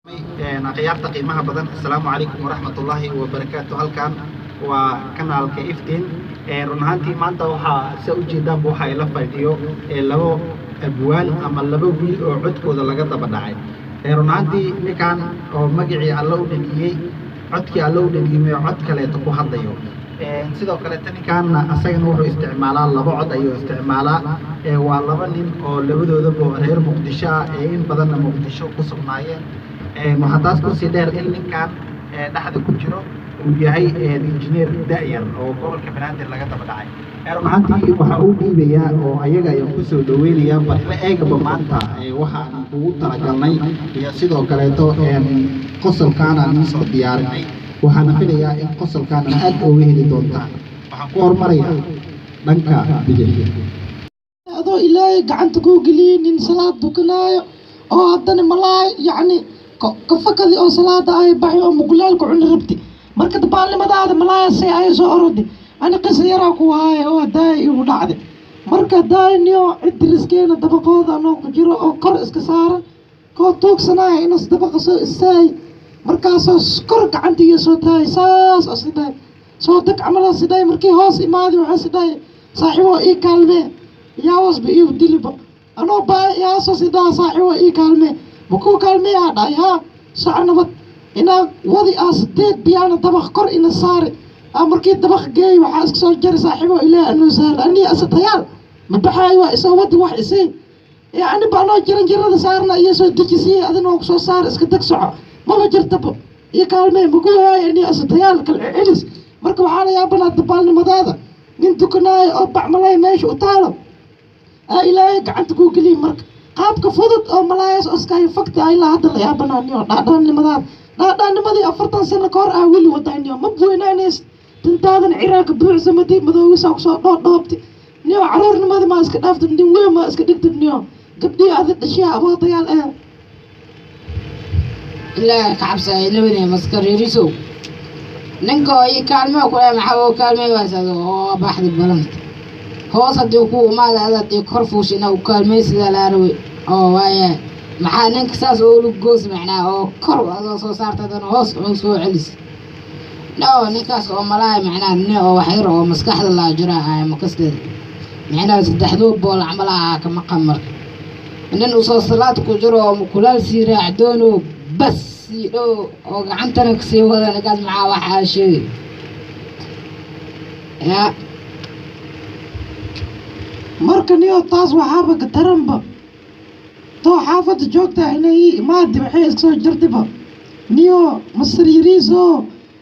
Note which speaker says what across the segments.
Speaker 1: Akhyaarta qiimaha badan, assalaamu calaykum waraxmatullaahi wabarakaatu. Halkan waa kanaalka Iftiin. Run ahaantii maanta waxaa sa ujeedaanba waxaa ila fadhiyo labo abwaan ama laba wiil oo codkooda laga daba dhacay. Run ahaantii ninkan oo magacii Alla u dhaliyey, codkii Alla u dhaliyey, cod kaleeto ku hadlayo. Sidoo kaleeto ninkaanna asagana wuxuu isticmaalaa laba cod ayuu isticmaalaa. Waa laba nin oo labadoodaba reer Muqdisho ah ee in badanna Muqdisho ku sugnaayeen. Waxaa taas kusii dheer in ninkan dhexda ku jiro uu yahay injineer da'yar oo gobolka Banaadir laga daba dhacay. Run ahaantii waxa uu dhiibayaa oo ayaga ayaan kusoo dhaweynayaa, bal ila eegaba maanta waxa aan kugu talagalnay iyo sidoo kaleeto qosolkaan aan iisoo diyaarinay. Waxaana filayaa in qosolkaan aad uga heli doontaan. Waxaan ku hormarayaa dhanka bidix.
Speaker 2: Adoo Ilaahay gacanta kuu geliyey, nin salaad tukanaayo oo haddana malaay, yacni kafakadii oo salaada ay baxay oo mukulaalka cuni rabti, marka dabaalnimadaada malaayase ay soo orodi. Ani qisa yaraa ku haaya oo hadaaya igu dhacday. Marka daayniyo cid riskeena dabaqooda anoo ku jiro oo kor iska saaran koo tuugsanaya inas dabaqa soo istaay, markaasoo kor gacantiiga soo taagay, saas oo sidhaay soo deg camal sidhaay. Markii hoos imaadi waxaa sidhaay, "Saaxiiboo, ii kaalmee." Yaawasba iiu diliba anoo baa yaasoo sidhaa, "Saaxiiboo, ii kaalmee." "Makuu kaalmeeyaa?" dhahay. "Haa, soco nabad." Inaa wadi aa sideed biyaana dabaq kor ina saari aa. Markii dabaq geey waxaa iska soo jari, "Saaxiiboo, Ilaah anuu sahlo, anii asatayaal ma baxaayo, waa isoo wadi wax isii." Yacni ba anoo jiran jirada saarna iyo soo dejisiye, adina waa kusoo saar, iska deg, soco, maba jirtaba iyo kaalmee makuu haayo anii asatayaal kal celis. Marka waxaa la yaabanaa dabaalnimadaada, nin tukanaayo oo bacmalay meesha u taalo aa Ilaahay gacanta kuu geliyay. Marka qaabka fudud oo malaayas oskaayo fakta ilaa hadda la yaabanaa niyo dhaadhaannimadaada, dhaadhaannimadii 40 sano ka hor ah weli wadaa niyo. Ma weynaanays, tintaadan ciraaka buuxsamadi madoogisaa kusoo dhoodhoobti niyo. Caruurnimadii maa iska dhaaftid, nin weyn maa iska dhigtid niyo. Gabdhihii ada dhashiya aboodayaal eh.
Speaker 3: Ilaahay ka cabsaya labadii maskareerisow. Ninka oo ii kaalmee kule, maxaa oo kaalmee waasado oo baxdi balanta hoos haddii ku imaada, ada haddii kor fuushina u kaalmeysidaa laa rabay oo waaya. Maxaa ninka saas oo ulu goos macnaa oo kor adoo soo saarta haddana hoos oo soo celis? No, ninkaas oo malaaya macnaa nin oo wax yar oo maskaxda laa jira ay makasteeda macnaa saddexduu bool camal ah kama qamarka. Nin usoo salaad ku jiro oo mukulaal sii raacdoono bas sii dhow oo gacantana kasii wada, ninkaas maxaa waxaa sheegay yaa?
Speaker 2: Marka niyo taas waxaaba ka daranba too xaafadda joogtaa inay ii imaadi, waxay iska soo jirtayba niyo masar yariiso.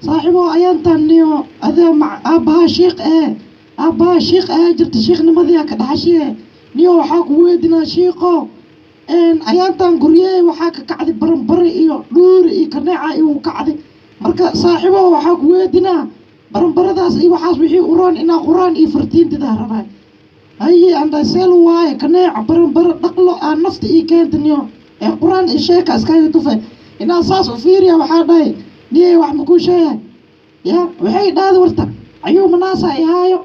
Speaker 2: "Saaxiibo, ayaantan niyo adee aabbahaa shiiq ee, aabbahaa shiiq ayaa jirta, shiikhnimadii ka dhaxashiye niyo. Waxaa ku weydinaa shiiqo, ayaantan guryey waxaa ka kacday baranbari iyo dhuuri iyo kaneeca igu kacday. Marka saaxiibo, waxaa ku weydinaa baranbaradaas iyo waxaas wixii uroon inaa quraan iyo fartiintidaa rabaa." "Haye," andha, "seel waaye kaneeca baranbaro dhaqlo aa nafta ii keenta niyo ee quraan iyo sheeka iskaga tufe." Inaa saas u fiiriya waxaa dhahay, "Niyey, wax makuu sheegay ya?" Waxay dhahday, "Warta ayuu manaasa ihaayo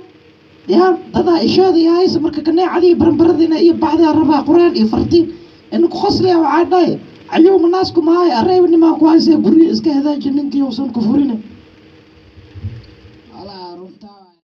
Speaker 2: ya, dadaa ishooda ihaysa. Marka kaneecadii baranbaradiina iyo baxdaa rabaa quraan iyo fartiin." In ku qosliya waxaa dhahay, "Ayuu manaas ku maayo, areebnimaa ku haysee, guryo iska hadaaji ninkii uusan ku furin."